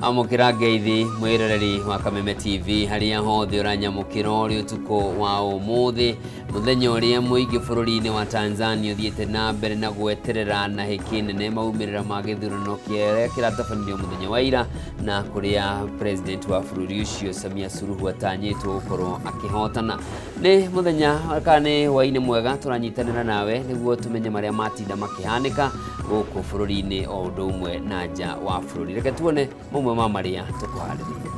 Amũkĩra ngeithi mwĩroreri wa Kameme TV harĩa hothe ũranyamũkĩra ũrĩ ũtukũ wa ũmũthĩ, mũthenya ũrĩa mũingĩ bũrũri-inĩ wa Tanzania ũthiĩte na mbere na gweterera na hĩkĩ nene maumĩrĩra ma gĩthurano kĩrĩa kĩratabanirio mũthenya wa ira, na kũrĩa president wa bũrũri ũcio Samia Suluhu atanyĩtwo gũkorwo akĩhotana. Nĩ mũthenya kana nĩ hwaĩ-inĩ mwega tũranyitanĩra nawe nĩguo tũmenye marĩa matinda makĩhanĩka gũkũ bũrũri-inĩ o ũndũ ũmwe na nja wa bũrũri. Reke tuone mamwe ma marĩa tũkũharĩrĩirie.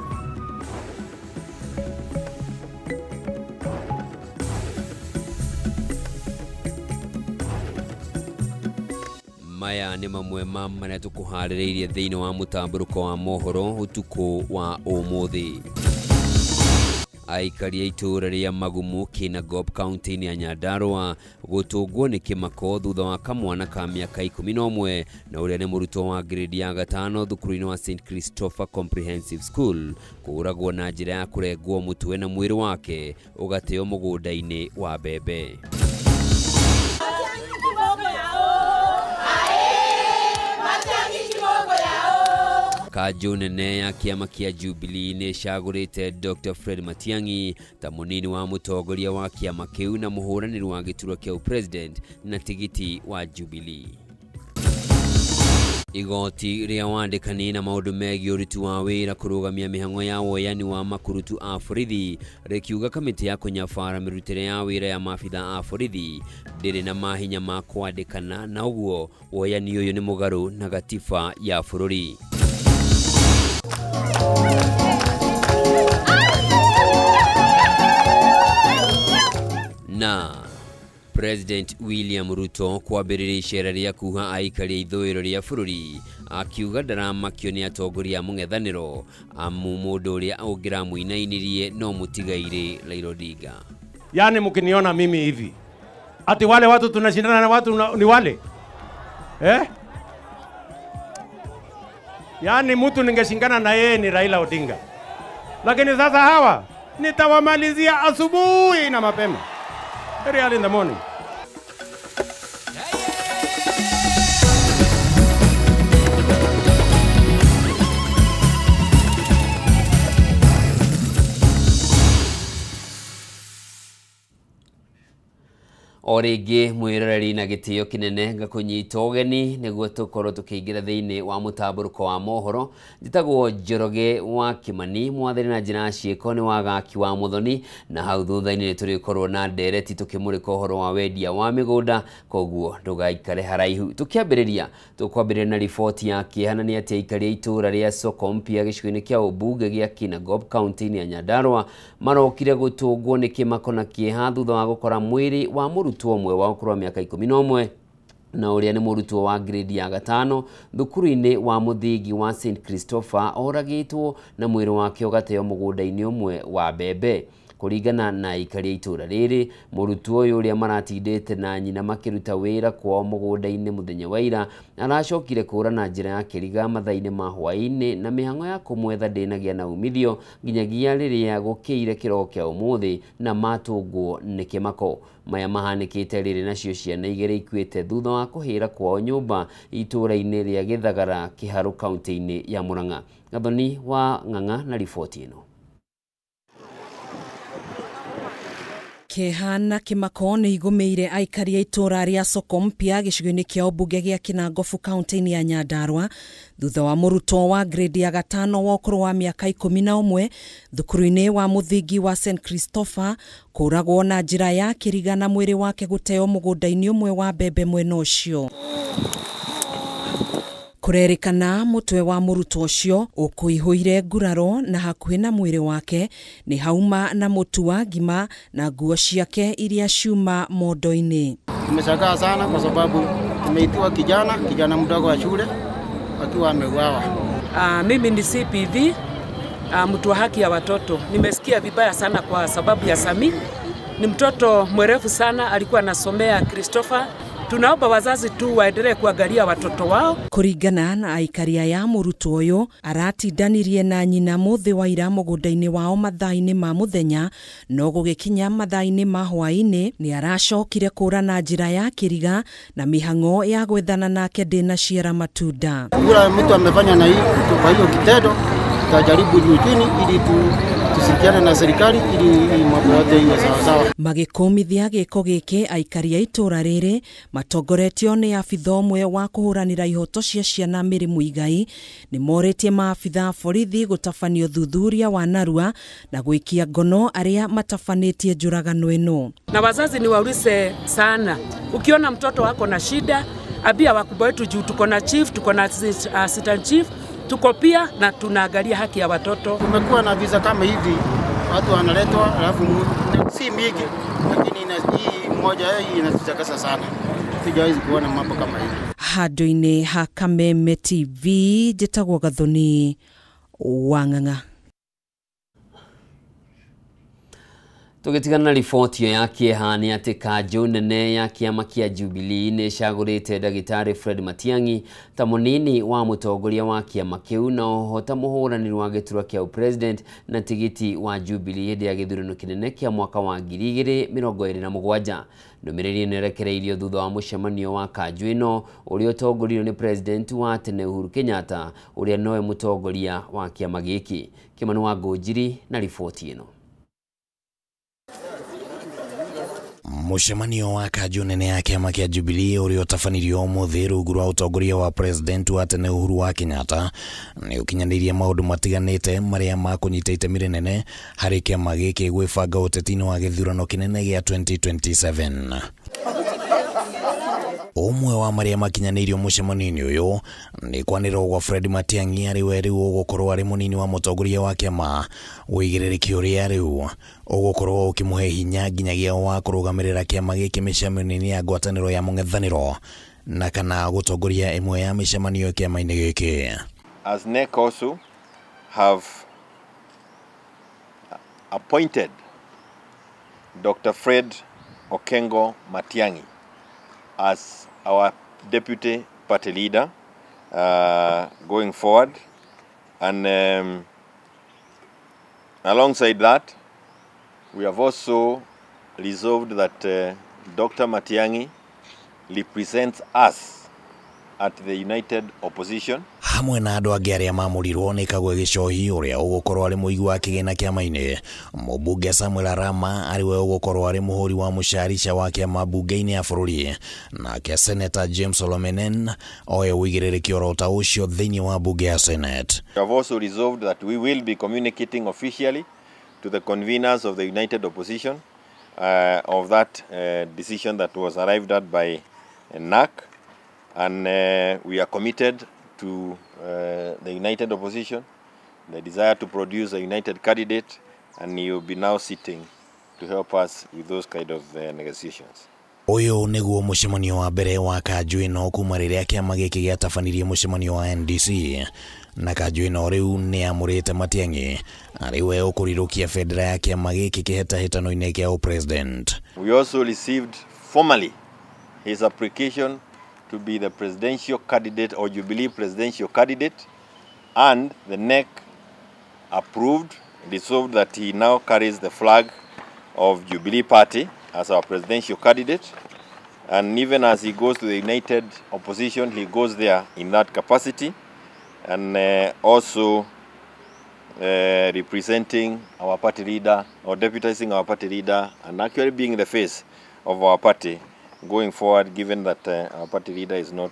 Maya nĩ mamwe ma marĩa tũkũharĩrĩirie thĩinĩ wa mũtambũrũko wa mohoro ũtukũ wa ũmũthĩ. Aikari a itũũra rĩa Magumu Kinangop kaunti-inĩ ya Nyandarua gũtũngwo nĩ kĩmako thutha wa kamwana ka mĩaka 11 na ũrĩa nĩ mũrutwo wa grade ya 5 thukuru-inĩ wa St Christopher Comprehensive School kũũragwo na njĩra ya kũrengwo mũtwe na mwĩrĩ wake ũgateo mũgũnda-inĩ wa mbembe. Kanjũ nene ya kĩama kĩa Jubilee nĩ ĩcagũrĩte Dr. Fred Matiang'i ta mũnini wa mũtongoria wa kĩama kĩu na mũhũranĩri wa gĩturwa kĩa president na tigiti wa Jubilee. Igoti rĩa wandĩkani na maũndũ megiĩ ũruti wa wĩra kũrũgamia mĩhang'o ya woyani wa makurutu a borithi rĩkiuga kamĩtĩ ya kũnyabara mĩrutĩre ya wĩra ya maabitha a borithi ndĩrĩ na mahinya ma kwandĩkana, na ũguo woyani ũyũ nĩ mũgarũ na gatiba ya bũrũri. Na President William Ruto kwambĩrĩria icera rĩa kuha aikari a ithũĩro rĩa bũrũri akiuga ndaramakio nĩ atongoria a mũng'ethanĩro amu mũndũ ũrĩa ũngĩramũinainirie no mũtigairĩ Raila Odinga. Yani mkiniona mimi hivi ati wale watu tunashindana na watu ni wale eh? Yani mtu ningeshindana na yeye ni Raila Odinga, lakini sasa hawa nitawamalizia asubuhi na mapema, very early in the morning. O rĩngĩ mwĩroreri na gĩtĩo kĩnene ngakũnyita ũgeni nĩguo tũkorwo tũkĩingĩra thĩinĩ wa mũtambũrũko wa mohoro. Njĩtagwo Njoroge wa Kĩmani, mwathani na njĩra ya ciĩko nĩ Wagaki wa Mũthoni, na hau thutha-inĩ nĩ tũrĩkorwo na ndereti tũkĩmũrĩka ũhoro wa wendia wa mĩgũnda, koguo ndũgaikare haraihu. Tũkĩambĩrĩria tũkwambĩrĩria na riboti ya kĩeha, na nĩ atĩ aikari a itũũra rĩa Soko Mpya gĩcigo-inĩ kĩa ũmbunge gĩa Kinangop kaunti-inĩ ya Nyandarua marokire gũtũngwo nĩ kĩmako na kĩeha thutha wa gũkora mwĩrĩ wa mũrutwo ũmwe wa ũkũrũ wa mĩaka 11 na ũrĩa nĩ mũrutwo wa grade ya 5 thukuru-inĩ wa mũthingi wa St Christopher oragĩtwo na mwĩrĩ wake ũgateo mũgũnda-inĩ ũmwe wa mbembe. Kũringana na aikari a itũũra rĩrĩ, mũrutwo ũyũ ũrĩa maratindĩte na nyina makĩruta wĩra kwao mũgũnda-inĩ mũthenya wa ira aracokire kũũra na njĩra ya kĩriga mathaa-inĩ ma hwaĩ-inĩ, na mĩhang'o ya kũmwetha ndĩnagĩa na umithio nginyagia rĩrĩa gũkĩire kĩroko kĩa ũmũthĩ na matũngwo nĩ kĩmako. Maya mahanĩkĩte rĩrĩ nacio ciana igĩrĩ ikuĩte thutha wa kũhĩra kwao nyũmba itũũra-inĩ rĩa Gĩthagara Kĩharũ kaunti-inĩ ya Murang'a. Gathoni wa Ng'ang'a na riboti ĩno. Kĩeha na kĩmako nĩ igũmĩire aikari a itũũra rĩa Soko Mpya gĩcigo-inĩ kĩa ũmbunge gĩa Kinangofu kaunti-inĩ ya Nyandarua thutha wa mũrutwo wa grade ya 5 wa ũkũrũ wa mĩaka 11 thukuru-inĩ wa mũthingi wa St Christopher kũũragwo na njĩra ya kĩriga na mwĩrĩ wake gũteo mũgũnda-inĩ ũmwe wa mbembe mwena ũcio. Kũrerĩkana mũtwe wa mũrutwo ũcio ũkũihũire nguraro na hakuhĩ na mwĩrĩ wake nĩ hauma na mũtu wa ngima na nguo ciake iria ciuma mondo-inĩ. Tumeshangaa sana kwa sababu tumeitiwa kijana mdogo wa shule akiwa ameuawa. Mimi ni CPV, mtu wa haki ya watoto. Nimesikia vibaya sana kwa sababu ya Sami. Ni mtoto mwerevu sana, alikuwa anasomea Christopher. Tunaomba wazazi tu waendelee kuangalia watoto wao. Kũringana na aikari aya, mũrutwo ũyũ aratindanirie na nyina mũthĩ wa ira mũgũnda-inĩ wao mathaa-inĩ ma mũthenya, no gũgĩkinya mathaa-inĩ ma hwaĩ-inĩ nĩ aracokire kũra na njĩra ya kĩriga na mĩhang'o ya gwethana nake ndĩnaciara matunda. Yule mtu amefanya na hii kwa hiyo kitendo, tutajaribu juu chini ili tushirikiane na serikali ili mambo yote iwe sawa sawa. Magĩkũmithia gĩko gĩkĩ, aikari a itũra rĩrĩ matongoretio nĩ abitha ũmwe wa kũhũranĩra ihoto cia ciana Mary Muigai nĩ morĩtie maabitha a borithi gũtabania ũthuthuria wa narua na gwĩkia ngono arĩa matabanĩtie njũragano ĩno. Na wazazi ni waulize sana, ukiona mtoto wako na shida, ambia wakubwa wetu juu tuko na chief, tuko na assistant chief, tuko pia na tunaangalia haki ya watoto. Kumekuwa na visa kama hivi, watu wanaletwa alafu si mingi, lakini hii moja hii inatuchakasa sana. Sijawahi kuona mambo kama hivi. Handũ-inĩ ha Kameme TV, njĩtagwo Gathoni Wang'ang'a. Tũgĩtigana na riboti ĩyo ya kĩeha nĩ atĩ kanjũ nene ya kĩama kĩa Jubilee nĩ ĩcagũrĩte ndagĩtarĩ Fred Matiang'i ta mũnini wa mũtongoria wa kĩama kĩu na oho ta mũhũranĩri wa gĩturwa kĩa ũpresident na tigiti wa Jubilee hĩndĩ ya gĩthurano kĩnene kĩa mwaka wa 2027. Ndũmĩrĩri ĩno ĩrekereirio thutha wa mũcemanio wa kanjũ ĩno ũrĩa ũtongoririo nĩ president wa tene Uhuru Kenyatta ũrĩa nowe mũtongoria wa kĩama gĩkĩ. Kĩmani wa Ngũnjiri na riboti ĩno. Mũcemanio wa kanjũ nene ya kĩama kĩa Jubilee ũrĩa ũtabanirio ũmũthĩ rungu rwa ũtongoria wa president wa tene Uhuru wa Kenyatta nĩ ũkinyanĩirie maũndũ matiganĩte marĩa makũnyita itemi rĩnene harĩ kĩama gĩkĩ gwĩbanga ũteti-inĩ wa gĩthurano kĩnene gĩa 2027. Ũmwe wa marĩa makinyanĩirio mũcemanio-inĩ ũyũ nĩ kwanĩrĩrwo gwa Fred Matiang'i arĩ we rĩu ũgũkorwo arĩ mũnini wa mũtongoria wa kĩama, ũigĩrĩrĩki ũrĩa rĩu ũgũkorwo ũkĩmũhe hinya nginyagia wa kũrũgamĩrĩra kĩama gĩkĩ mĩcemanio-inĩ ya ngwatanĩro ya mũng'ethanĩro na kana gũtongoria ĩmwe ya mĩcemanio kĩama-inĩ gĩkĩ. As NEC also have appointed Dr. Fred Okengo Matiang'i as our deputy party leader going forward, and alongside that we have also resolved that Dr. Matiang'i represents us at the United Opposition. Hamwe na andũ angĩ arĩa mamũrirwo nĩ Kagwe Gĩcohi ũrĩa ũgũkorwo arĩ mũigi wa kĩgĩna kĩama-inĩ, mũmbunge Samuel Arama arĩ we ũgũkorwo arĩ mũhũri wa mũcarica wa kĩama mbunge-inĩ ya bũrũri, nake Senator James Olomenen oe ũigĩrĩrĩki oro ta ũcio thĩinĩ wa mbunge ya Senate. We have also resolved that we will be communicating officially to the conveners of the United Opposition of that decision that was arrived at by NAC, and we are committed to the United Opposition, the desire to produce a united candidate, and he will be now sitting to help us with those kind of negotiations. Ũyũ nĩguo mũcemanio wa mbere wa kanjũ ĩno kuma rĩrĩa kĩama gĩkĩ gĩatabanirie mũcemanio wa NDC, na kanjũ ĩno rĩu nĩ yamũrĩte Matiang'i arĩ we ũkũrirũkia bendera ya kĩama gĩkĩ kĩhĩtahĩtano-inĩ kĩa ũpresident. We also received formally his application to be the presidential candidate or Jubilee presidential candidate, and the NEC approved, resolved that he now carries the flag of Jubilee Party as our presidential candidate, and even as he goes to the United Opposition, he goes there in that capacity, and also representing our party leader or deputizing our party leader and actually being the face of our party going forward, given that our party leader is not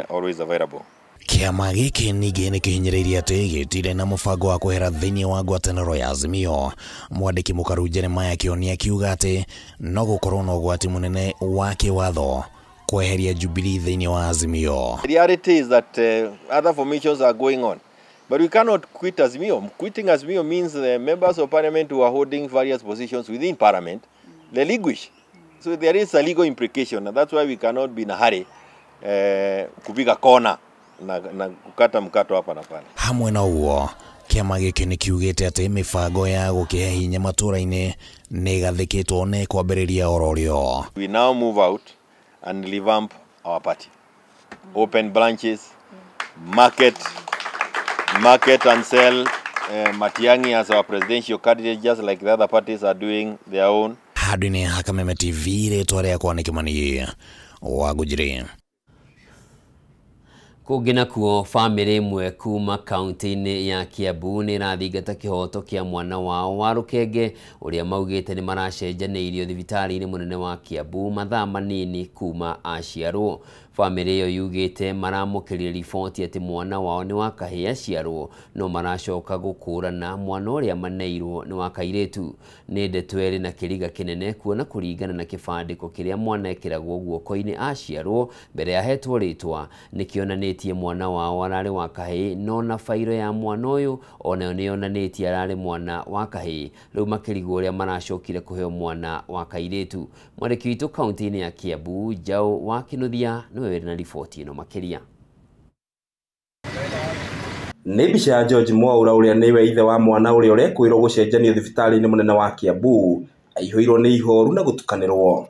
always available. Kĩama gĩkĩ ningĩ nĩ kĩhinyĩrĩirie atĩ gĩtirĩ na mũbango wa kwehera thĩinĩ wa ngwatanĩro ya Azimio. Mwandĩki mũkaru Jeremiah Kĩoni akiuga atĩ no gũkorwo na ũgwati mũnene wa kĩwatho kweheria Jubilee thĩinĩ wa Azimio. The reality is that other formations are going on, but we cannot quit Azimio. Quitting Azimio means the members of parliament who are holding various positions within parliament relinquish. So there is a legal implication, and that's why we cannot be in a hurry kupiga kona na kukata mkato hapa na pale. Hamwe na ũguo, kĩama gĩkĩ nĩ kiugĩte atĩ mĩbango ya gũkĩhe hinya matũra-inĩ nĩ ĩgathĩkĩtwo na ĩkwambĩrĩria oro rĩo. We now move out and revamp our party. Open branches, market and sell Matiang'i as our presidential candidate, just like the other parties are doing their own. Handũ-inĩ ha Kameme TV rĩtwa rĩakwa nĩ Kĩmani wa Ngũnjiri. Kũngĩ nakuo, bamĩrĩ ĩmwe kuma kaunti-inĩ ya Kiambu nĩ ĩrathingata kĩhoto kĩa mwana wao wa rũkenge ũrĩa maugĩte nĩ maracenjanĩirio thibitarĩ-inĩ mũnene wa Kiambu mathaa manini kuma aciarwo. Bamĩrĩ ĩyo yugĩte maramũkĩrire riboti atĩ mwana wao nĩ wa kahĩĩ aciarwo, no maracoka gũkũrana mwana ũrĩa maneirwo nĩ wa kairĩtu. Nĩ ndeto ĩrĩ na kĩriga kĩnene kuona kũringana na kĩbandĩko kĩrĩa mwana ekĩragwo guoko-inĩ aciarwo mbere ahetwo rĩtwa nĩkĩonanĩtie mwana wao ararĩ wa kahĩĩ, no na bairo ya mwana ũyũ onayo nĩyonanĩtie ararĩ mwana wa kahĩĩ. Rĩu makĩrigwo ũrĩa maracokire kũheo mwana wa kairĩtu. Mwandĩki witũ kaunti-inĩ ya Kiambu Njaũ wa Kĩnuthia nĩwe wĩrĩ na riboti ĩno makĩria. Nĩ mbica ya George Mwaura ũrĩa nĩwe ithe wa mwana ũrĩa ũrekwĩrwo gũcenjanio thibitarĩ-inĩ mũnene wa Kiambu aihũirwo nĩ ihoru na gũtukanĩrwo.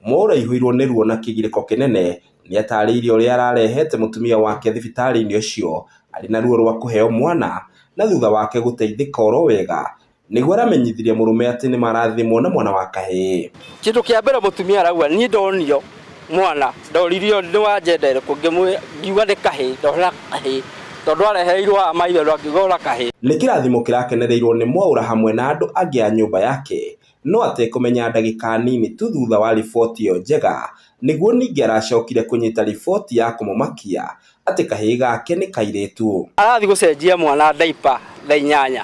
Mwaura aihũirwo nĩ ruo na kĩgirĩko kĩnene nĩ atarĩirie ũrĩa ararehete mũtumia wake thibitarĩ-inĩ ũcio arĩ na ruo rwa kũheo mwana na thutha wake gũteithĩka oro wega nĩguo aramenyithirie mũrũme atĩ nĩ marathimwo na mwana wa kahĩĩ. Kĩndũ kĩa mbere mũtumia arauga niĩ ndonio mwana ndoririo nĩ wa njenda ĩrĩkũ ngiuga nĩ kahĩĩ ndona kahĩĩ tondũ areheirwo haha maitho akiuga ora kahĩĩ. Nĩ kĩrathimo kĩrakenereirwo nĩ Mwaura hamwe na andũ angĩ a nyũmba yake no atekũmenya ndagĩka nini tu thutha wa riboti ĩyo njega nĩguo ningĩ aracokire kũnyita riboti ya kũmũmakia atĩ kahĩĩ gake nĩ kairĩtu. Arathiĩ gũcenjia mwana ndaipa thaa 8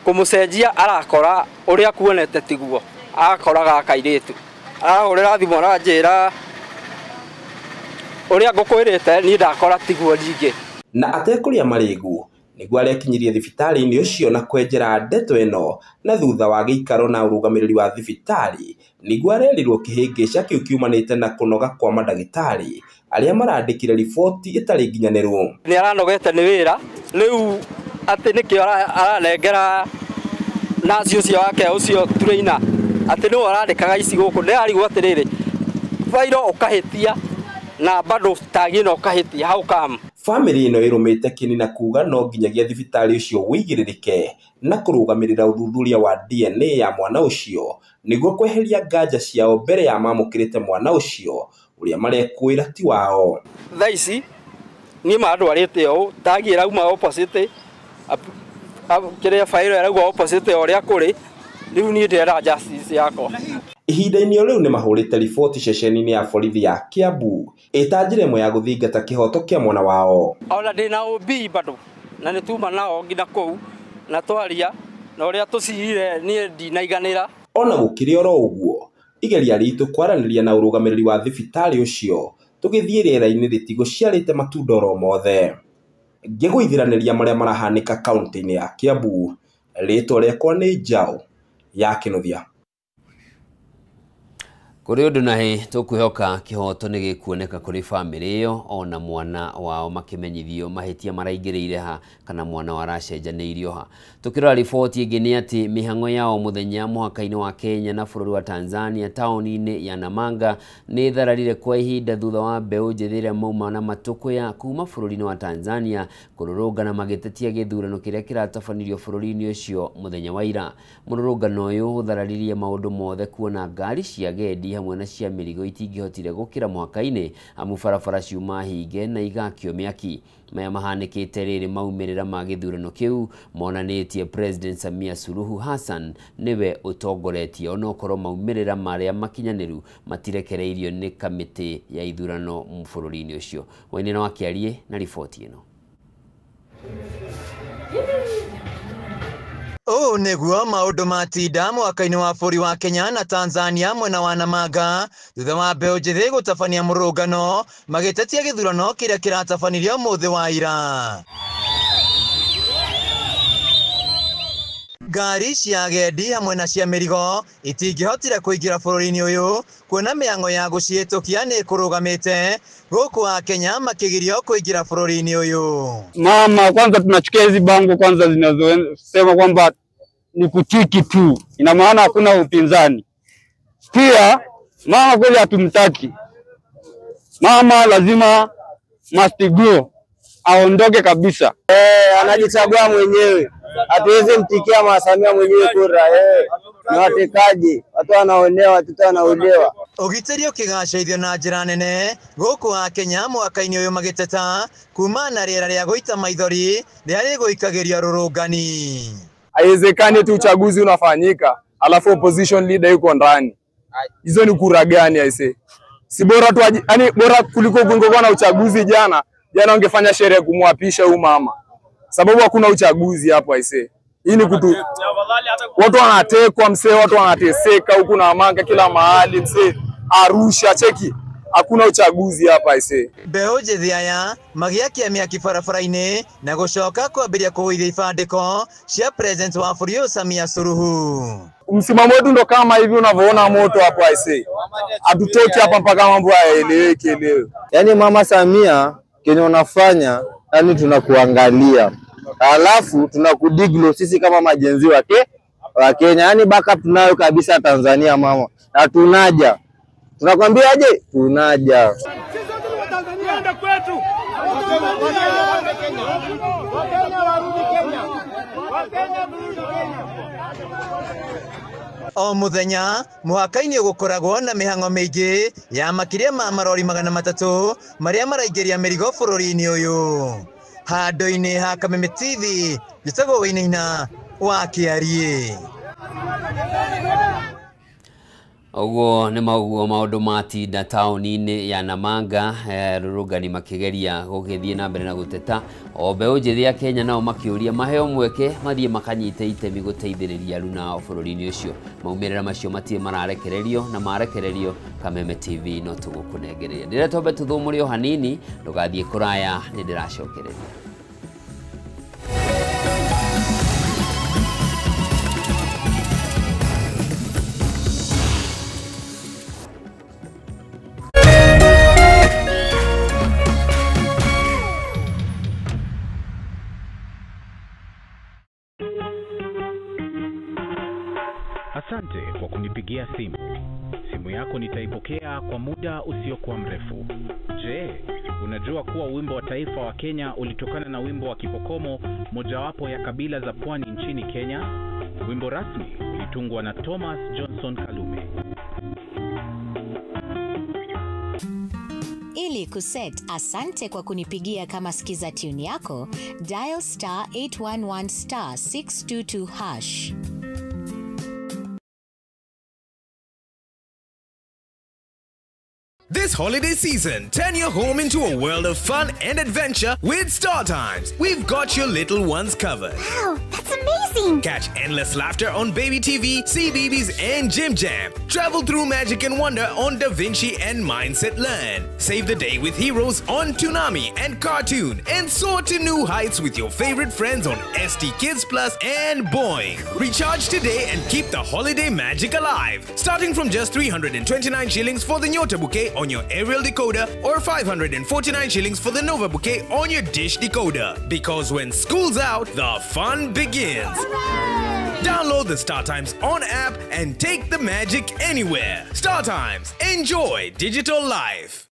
kũmũcenjia arakora ũrĩa kuonete tiguo akoraga kairĩtu arahũrĩra thimũ aranjĩra ũrĩa ngũkwĩrĩte niĩ ndakora tiguo ningĩ. Na atekũrĩa marĩgu nĩguo arekinyirie thibitarĩ-inĩ ũcio na kwenjera ndeto ĩno na thutha wa gĩikaro na ũrũgamĩrĩri wa thibitarĩ nĩguo arerirwo kĩhĩngĩca kĩu kiumanĩte na kũnoga kwa mandagĩtarĩ arĩa marandĩkire riboti ĩtarĩ nginyanĩru. Nĩ aranogete nĩ wĩra rĩu atĩ nĩkĩo aranengera naci ũcio wake ũcio trainer atĩ nĩwe arandĩkaga ici gũkũ ndĩrarigwo atĩrĩrĩ bairo ũkahĩtia na bado tagi ĩno ũkahĩtia how come. Bamĩrĩ ĩno ĩrũmĩte kĩni na kuga no nginyagia thibitarĩ ũcio wĩigĩrĩrĩke na kũrũgamĩrĩra ũthuthuria wa DNA ya mwana ũcio nĩguo kweheria nganja ciao mbere ya mamũkĩrĩte mwana ũcio ũrĩa marekũĩra ti wao. Thaa ici niĩ mandwarĩte ũũ tagi ĩrauma opposite kĩrĩa bairo ĩrauga opposite ũrĩa kũrĩ rĩu niĩ ndĩrenda justice yakwa. Ihinda-inĩ o rĩu nĩ mahũrĩte riboti ceceni-inĩ ya borithi ya Kiambu ĩta njĩra ĩmwe ya gũthingata kĩhoto kĩa mwana wao. Ona ndĩna OB bado na nĩ tuma nao nginya kũu na twaria na ũrĩa tũcirire niĩ ndinaiganĩra. Ona gũkĩrĩ oro ũguo igeria ritũ kwaranĩria na ũrũgamĩrĩri wa thibitarĩ ũcio tũgĩthiĩ rĩera-inĩ rĩtigũciarĩte matunda oro mothe. Ngĩgũithiranĩria marĩa marahanĩka kaunti-inĩ ya Kiambu rĩtwa rĩakwa nĩ Njaũ ya Kĩnuthia. Kũrĩ ũndũ na hĩ tũkwĩhoka kĩhoto nĩ gĩkuoneka kũrĩ bamĩrĩ ĩyo ona mwana wao makĩmenyithio mahĩtia maraingĩrĩire ha kana mwana wao aracenjanĩirio ha. Tũkĩrora riboti ĩngĩ nĩ atĩ mĩhang'o yao mũthenya mũhaka-inĩ wa Kenya na bũrũri wa Tanzania taũni-inĩ ya Namanga nĩ ĩthararire kwa ihinda thutha wa mbeũ njĩthĩ ĩrĩa mauma na matũkũya kuma bũrũri-inĩ wa Tanzania kũrũrũngana magĩtetia gĩthurano kĩrĩa kĩratabanirio bũrũri-inĩ ũcio mũthenya wa ira. Mũrũrũngano ũyũ ũthararirie maũndũ mothe kuona ngari cia agendi hamwe na cia mĩrigo itingĩhotire gũkĩra mũhaka-inĩ amu barabara ciuma hinge na igakio mĩaki. Maya mahanĩkĩte rĩrĩ maumĩrĩra ma gĩthurano kĩu monanĩtie President Samia Suluhu Hassan nĩwe ũtongoretie onokorwo maumĩrĩra marĩa makinyanĩru matirekereirio nĩ kamĩtĩ ya ithurano bũrũri-inĩ ũcio. Wainĩra wa Kĩarie na riboti ĩno. Ũũ nĩguo maũndũ matinda mwaka-inĩ wa bũrũri wa Kenya na Tanzania mwena wa Namanga thutha wa mbeũ njĩthĩ gũtabania mũrũrũngano magĩtetia gĩthurano kĩrĩa kĩratabanirio mũthĩ wa ira. Ngari cia agendi hamwe na cia mĩrigo itingĩhotire kũingĩra bũrũri-inĩ ũyũ kuona mĩhang'o ya gũcihĩtũkia nĩ kũrũgamĩte gũkũ Akenya makĩgirio kũingĩra bũrũri-inĩ ũyũ. Mama, kwanza tunachukia hizi bango kwanza zinazosema kwamba ni kutiki tu, ina maana hakuna upinzani. Pia Mama kweli hatumtaki. Mama lazima must go, aondoke kabisa. Anajichagua mwenyewe. Hatuwezi mtikia Mama Samia mwenyewe kura. Ni watekaji, watu wanaonewa, watoto wanaulewa. Ũgitĩri ũkĩgacĩrithio na njĩra nene gũkũ wa Kenya mwaka-inĩ ũyũ magĩteta kuma na rĩera rĩa gũita maithori rĩrĩa rĩgũikagĩrio rũrũngani. Haiwezekani tu uchaguzi unafanyika alafu opposition leader yuko ndani. Hizo ni kura gani aise? Si bora tu, yani bora kuliko kungekuwa na uchaguzi jana. Jana ungefanya sherehe kumwapisha huyu mama. Sababu hakuna uchaguzi hapo aise. Hii ni kutu watu wanatekwa msee, watu wanateseka huku na Namanga kila mahali msee. Arusha cheki. Hakuna uchaguzi hapa aise. Mbeũ njĩthĩ aya magĩakia mĩaki barabara-inĩ na gũcoka kwambĩrĩria kũgũithia ibandĩko cia president wa bũrũri ũyũ Samia Suluhu. Msimamo wetu ndo kama hivi unavyoona moto hapo aise. Hatutoki hapa mpaka mambo yaeleweke leo. Yaani Mama Samia kenye unafanya, yani tunakuangalia. Alafu tunakudiglo sisi kama majenzi wake wa Kenya. Yani backup tunayo kabisa Tanzania mama. Na tunaja. Tunakwambia aje? Tunaja. O muthenya mũhaka-inĩ gũkoragwo na mĩhang'o mĩingĩ ya makĩria ma marori 300 marĩa maraingĩria mĩrigo bũrũri-inĩ ũyũ. Handũ-inĩ ha Kameme TV njĩtagwo Wainaina wa Kĩariĩ. Ũguo nĩ maũguo maũndũ matinda taũni-inĩ ya Namanga, rũrũngani makĩgeria gũgĩthiĩ na mbere na gũteta. O mbeũ njĩthĩ ya Kenya nao makĩũria maheo mweke mathiĩ makanyite itemi gũteithĩrĩria aruna bũrũri-inĩ ũcio. Maumĩrĩra macio matirĩ mararekererio na marekererio Kameme TV no tũgũkũnengereria. Ndĩrenda twambe tũthũmũre o hanini, ndũgathiĩ kũraya, nĩ ndĩracokereria. Asante kwa kunipigia simu. Simu yako nitaipokea kwa muda usiokuwa mrefu. Je, unajua kuwa wimbo wa taifa wa Kenya ulitokana na wimbo wa Kipokomo, mojawapo ya kabila za pwani nchini Kenya? Wimbo rasmi ulitungwa na Thomas Johnson Kalume. Ili kuset asante kwa kunipigia kama skiza tune yako, dial star 811 star 622 hash. This holiday season, turn your home into a world of fun and adventure with Star Times. We've got your little ones covered. Wow, that's amazing! Catch endless laughter on Baby TV, CBeebies and Jim Jam. Travel through magic and wonder on Da Vinci and Mindset Learn. Save the day with heroes on Toonami and Cartoon. And soar to new heights with your favorite friends on ST Kids Plus and Boing. Recharge today and keep the holiday magic alive. Starting from just 329 shillings for the Nyota Bouquet on your aerial decoder or 549 shillings for the Nova Bouquet on your dish decoder. Because when school's out, the fun begins. Hooray! Download the Star Times On app and take the magic anywhere. Star Times, enjoy digital life.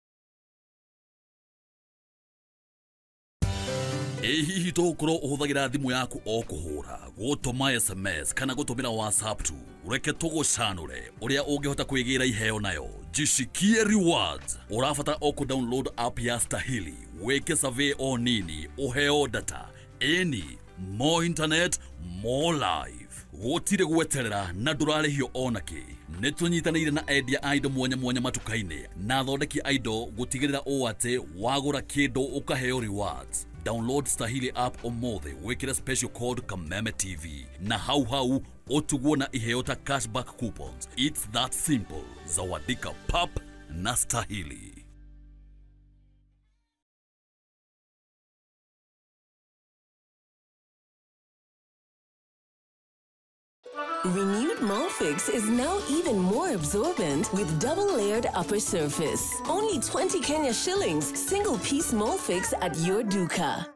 Ĩ hihi tũgũkorwo ũhũthagĩra thimũ yaku o kũhũra, gũtũma SMS kana gũtũmĩra WhatsApp tu? Reke tũgũcanũre ũrĩa ũngĩhota kwĩgĩra iheo nayo. Jishikie rewards. Ũrabatara o kũ-download app ya Stahili, wĩke survey o nini, ũheo data. Ĩni, more internet, more life. Gũtirĩ gweterera na ndũrarĩhio onakĩ. Nĩ tũnyitanĩire na endia a indo mwanya mwanya matuka-inĩ na athondeki a indo gũtigĩrĩra ũũ atĩ wagũra kĩndũ ũkaheo rewards. Download Stahili app ũmũthĩ wĩkĩre special code Kameme TV na hau hau ũtugwo na iheo ta cashback coupons. It's that simple. Zawadika pap na Stahili. Renewed Molfix is now even more absorbent with double-layered upper surface. Only 20 Kenya shillings, single-piece Molfix at your duka.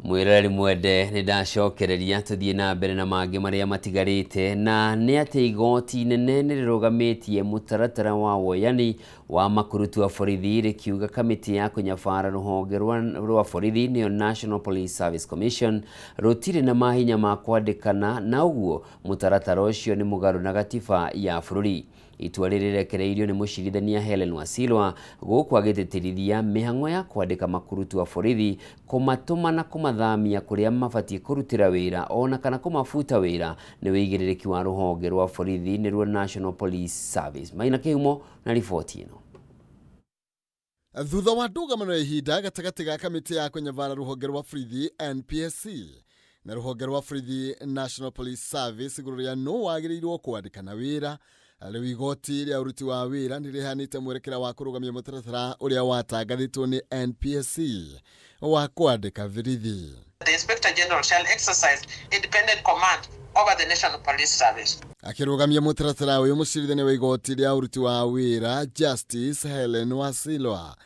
Mwĩroreri mwende nĩ ndacokereria tũthiĩ na mbere na mangĩ marĩa matigarĩte, na nĩ atĩ igoti inene nĩ rĩrũgamĩtie mũtaratara wa woyani wa makurutu wa borithi rĩkiuga kamĩtĩ ya kũnyabara rũhonge rwa borithi nĩyo National Police Service Commission rũtirĩ na mahinya ma kwandĩkana, na ũguo mũtaratara ũcio nĩ mũgarũ na gatiba ya bũrũri. Itua rĩrĩ rĩrekereirio nĩ mũcirithania Helen Wasilwa gũkũ agĩtĩtĩrithia mĩhang'o ya kwandĩka makurutu wa borithi, kũmatũma na kũmathamia kũrĩa mabatiĩ kũrutĩra wĩra ona kana kũmabuta wĩra nĩ wĩigĩrĩrĩki wa rũhonge rwa borithi nĩruo National Police Service. Maina Kĩhumo na riboti ĩno. Thutha wa ndũgamano ya ihinda gatagatĩ ga kamĩtĩ ya kũnyabara rũhonge rwa borithi NPSC na rũhonge rwa borithi National Police Service igũrũ rĩa nũ wagĩrĩirwo kwandĩkana wĩra, rĩu igoti rĩa ũruti wa wĩra nĩ rĩheanĩte mwerekera wa kũrũgamia mũtaratara ũrĩa watangathĩtwo nĩ NPSC wa kwandĩka borithi. The Inspector General shall exercise independent command over the National Police Service. Akĩrũgamia mũtaratara ũyũ, mũcirithania wa igoti rĩa ũruti wa wĩra Justice Helen Wasilwa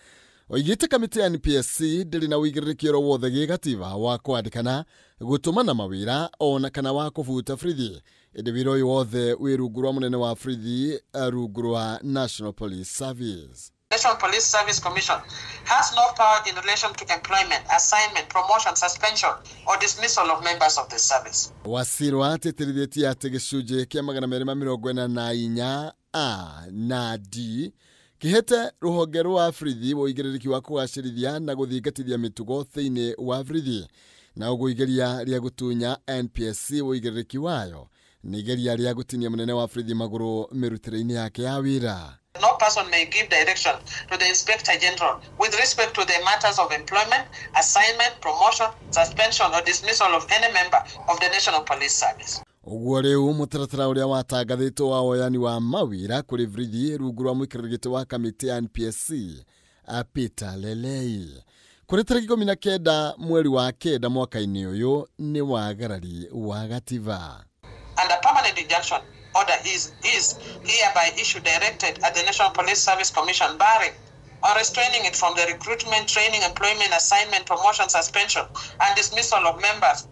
oigĩte kamĩtĩ ya NPSC ndĩrĩ na ũigĩrĩrĩki oro wothe gĩgatiba wa kwandĩkana, gũtũmana mawĩra ona kana wa kũbuta borithi, ĩndĩ wĩra ũyũ wothe wĩ rungu rwa mũnene wa borithi rungu rwa National Police Service. National Police Service Commission has no power in relation to employment, assignment, promotion, suspension, or dismissal of members of the service. Wasilwa atĩtĩrithĩtie atĩ gĩcunjĩ kĩa 244 A na D kĩhete rũhonge rwa borithi ũigĩrĩrĩki wa kũgacĩrithia na gũthingatithia mĩtugo thĩinĩ wa borithi, na ũguo igeria rĩa gũtunya NPSC ũigĩrĩrĩki wayo nĩ igeria rĩa gũtinia mũnene wa borithi magũrũ mĩrutĩre-inĩ yake ya wĩra. No person may give direction to the Inspector General with respect to the matters of employment, assignment, promotion, suspension, or dismissal of any member of the National Police Service. Ũguo rĩu mũtaratara ũrĩa watangathĩtwo wa woyani wa mawĩra kũrĩ borithi rungu rwa mũikarĩri gĩtĩ wa kamĩtĩ ya NPSC Peter Lelei kũrĩ tarĩki 19 mweri wa 9 mwaka-inĩ ũyũ nĩ wagarari wa gatiba. And a permanent injunction order is hereby issued directed at the National Police Service Commission barring or restraining it from the recruitment, training, employment, assignment, promotion, suspension, and dismissal of members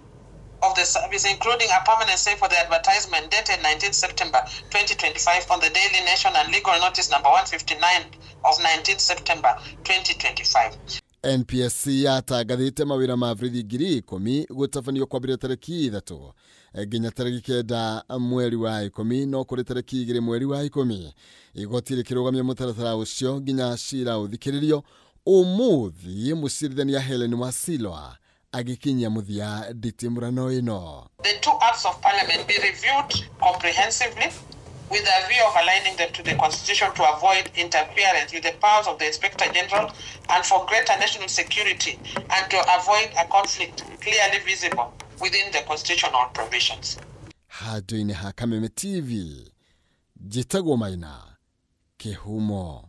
of the service, including a permanent stay for the advertisement dated 19 September 2025 on the Daily Nation and legal notice number 159 of 19 September 2025. NPSC yatangathĩte mawĩra ma borithi 10,000 gũtabanio kwambĩrĩria tarĩki 3 nginya tarĩki 9 mweri wa 10, no kũrĩ tarĩki 2 mweri wa 10 igoti rĩkĩrũgamia mũtaratara ũcio nginya cira ũthikĩrĩrio. Ũmũthĩ mũcirithania Helen Wasilwa agĩkinyia mũthia nditimũrano ĩno. The two acts of parliament be reviewed comprehensively with a view of aligning them to the Constitution to avoid interference with the powers of the Inspector General and for greater national security and to avoid a conflict clearly visible within the constitutional provisions. Handũ-inĩ ha Kameme TV, njĩtagwo Maina Kĩhumo.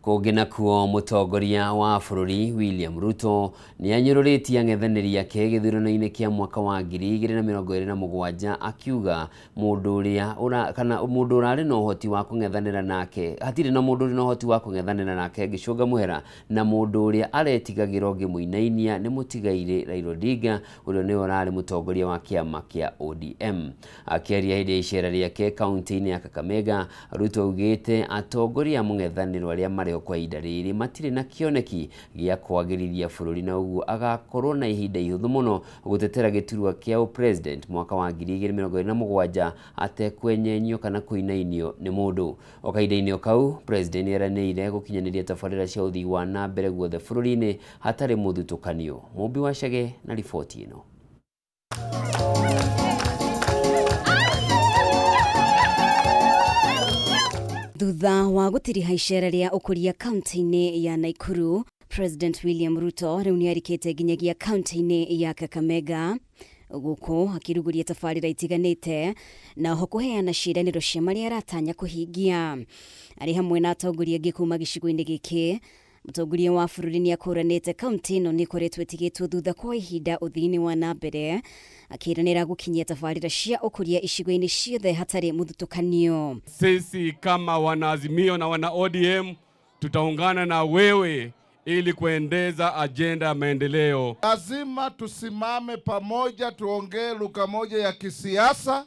Kũngĩ nakuo, mũtongoria wa bũrũri William Ruto nĩ anyũrũrĩtie ang'ethanĩri ake gĩthurano-inĩ kĩa mwaka wa 2027 akiuga mũndũ ũrĩa na ũhoti wa kũng'ethanĩra nake hatirĩ na mũndũ ũrĩ na ũhoti wa kũng'ethanĩra nake ngĩcũnga mũhera, na mũndũ ũrĩa aretigagĩra ũngĩmũinainia nĩ mũtigairĩ Raila Odinga ũrĩa nĩwe ũrarĩ mũtongoria wa kĩama kĩa ODM. Akĩaria hĩndĩ ya icera rĩake kaunti-inĩ ya Kakamega, Ruto augĩte atongoria a mũng'ethanĩro arĩa marĩ kwa ihinda rĩrĩ matirĩ na kĩoneki gĩa kwagĩrithia bũrũri, na ũguo agakorwo na ihinda ihũthũ mũno gũtetera gĩturwa kĩa ũpresident mwaka wa 2027 atekwenyenyio kana kũinainio nĩ mũndũ. O kahinda-inĩ o kau, president nĩeranĩire gũkinyanĩria tabarĩra cia ũthii wa na mbere guothe bũrũri-inĩ hatarĩ mũthutũkanio. Mũmbi wa Chege na riboti ĩno. Thutha wa gũtiriha icera rĩa ũkũria kaunti-inĩ ya Nakuru, President William Ruto rĩu nĩarikĩte nginyagia kaunti-inĩ ya Kakamega gũkũ akĩrugũria tabarĩra itiganĩte na oho kũheana ciĩranĩro cia marĩa aratanya kũhingia. Arĩ hamwe na atongoria angĩ kuma gĩcigo-inĩ gĩkĩ, mũtongoria wa bũrũri nĩakũranĩte kaunti ĩno nĩĩkoretwo ĩtigĩtwo thutha kwa ihinda ũthii-inĩ wa na mbere, akĩranĩra gũkinyia tabarĩra cia ũkũria icigo-inĩ ciothe hatarĩ mũthutũkanio. Sisi kama wanaazimio na wana ODM tutaungana na wewe ili kuendeza ajenda ya maendeleo. Lazima tusimame pamoja, tuongee lugha moja ya kisiasa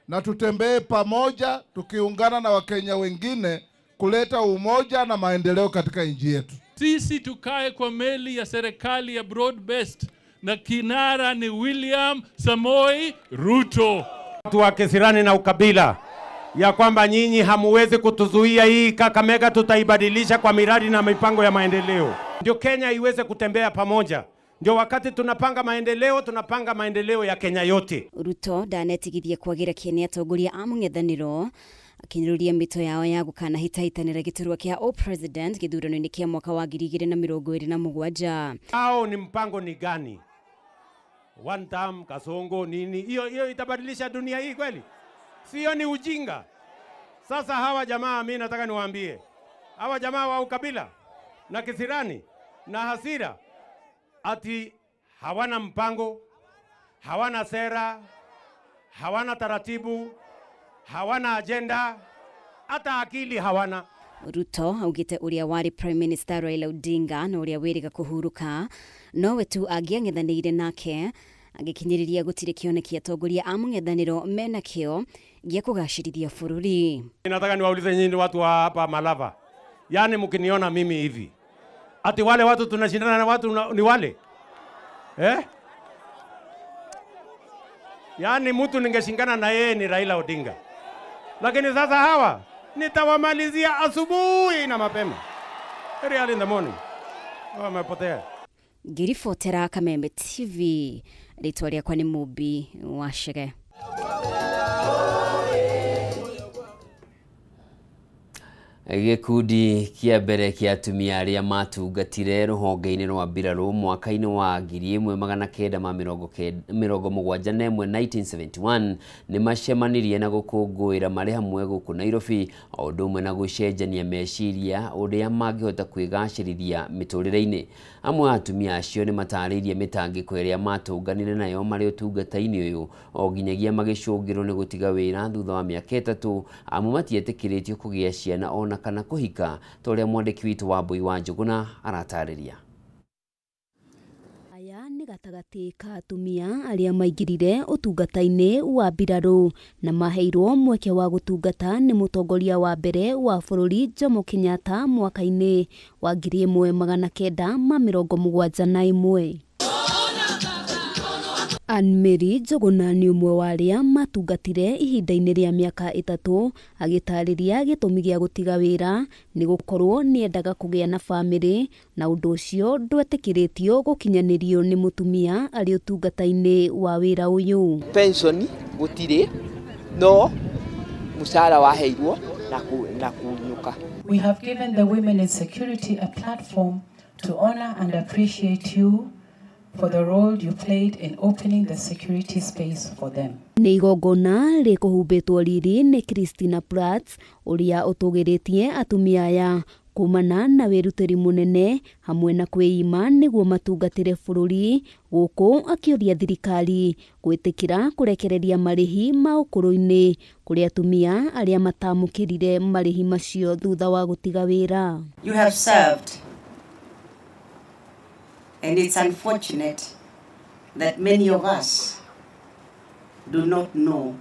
na tutembee pamoja tukiungana na Wakenya wengine kuleta umoja na maendeleo katika nchi yetu. Sisi tukae kwa meli ya serikali ya broad based na kinara ni William Samoei Ruto. Watu wa kisirani na ukabila ya kwamba nyinyi hamuwezi kutuzuia, hii Kakamega tutaibadilisha kwa miradi na mipango ya maendeleo, ndio Kenya iweze kutembea pamoja. Ndio wakati tunapanga maendeleo, tunapanga maendeleo ya Kenya yote. Ruto ndanetigithia kwagira kĩene atongoria a mũng'ethanĩro akinyũrũria mĩto yao ya gũkanahĩtahĩtanĩra gĩturwa kĩa o president gĩthurano-inĩ kĩa mwaka wa 2027. Hao ni mpango ni gani? One term, kasongo nini? Hiyo itabadilisha dunia hii kweli? Sio, ni ujinga. Sasa hawa jamaa, mimi nataka niwaambie, hawa jamaa wa ukabila na kisirani na hasira, ati hawana mpango, hawana sera, hawana taratibu, hawana agenda, hata akili hawana. Ruto augite uria wari Prime Minister Raila Odinga na uria wiriga kuhuruka nowe tu angĩang'ethanĩire nake, agĩkinyĩrĩria gũtirĩ kĩoneki atongoria a mũng'ethanĩro mena kĩo gĩa kũgacĩrithia bũrũri. Nataka niwaulize nyinyi watu wa hapa Malava, yaani mkiniona mimi hivi, ati wale watu tunashindana na watu ni wale eh? Yaani mtu ningeshindana na yeye ni Raila Odinga, lakini sasa hawa nitawamalizia asubuhi na mapema, very early in the morning. Wamepotea. Ngĩribotera Kameme TV, rĩtwa rĩakwa nĩ Mũmbi wa Chege. Gĩkundi kĩa mbere kĩa atumia arĩa matungatire rũhonge-inĩ rwa mbirarũ mwaka-inĩ wa 1971 1971 nĩ macemanirie na gũkũngũĩra marĩ hamwe gũkũ Nairobi, o ũndũ ũmwe na gũcenjania meciria ũrĩa mangĩhota kwĩgacĩrithia mĩtũrĩre-inĩ. Amwe a atumia acio nĩ matarĩirie mĩtangĩko ĩrĩa matũnganire nayo marĩ ũtungata-inĩ ũyũ o nginyagia magĩcũngĩrwo nĩ gũtiga wĩra thutha wa mĩaka 3, amu matietĩkĩrĩtio kũgĩa ciana ona kana kũhika, ta ũrĩa mwandĩki witũ wa Mbui wa Njũgũna aratarĩria. Aya nĩ gatagatĩ ka atumia arĩa maingĩrire ũtungata-inĩ wa mbirarũ na maheirwo mweke wa gũtungata nĩ mũtongoria wa mbere wa bũrũri Jomo Kenyatta mwaka-inĩ wa 1971. Anne Mary Njũgũna nĩ ũmwe wa arĩa matungatire ihinda-inĩ rĩa mĩaka 3, agĩtarĩria gĩtũmi gĩa gũtiga wĩra nĩ gũkorwo nĩendaga kũgĩa na bamĩrĩ na ũndũ ũcio ndwetĩkĩrĩtio gũkinyanĩrio nĩ mũtumia arĩ ũtungata-inĩ wa wĩra ũyũ. Pension gũtirĩ, no mũcara waheirwo na kunyuka. We have given the women in security a platform to honor and appreciate you for the role you played in opening the security space for them. Nĩ igongona rĩkũhumbĩtwo riri nĩ Christina Prats ũrĩa ũtũgĩrĩtie atumia aya kumana na wĩrutĩri mũnene hamwe na kwĩima nĩguo matungatĩre bũrũri, gũkũ akĩũria thirikari gwĩtĩkĩra kũrekereria marĩhi ma ũkũrũ-inĩ kũrĩ atumia arĩa matamũkĩrire marĩhi macio thutha wa gũtiga wĩra. You have served, and it's unfortunate that many of us do not know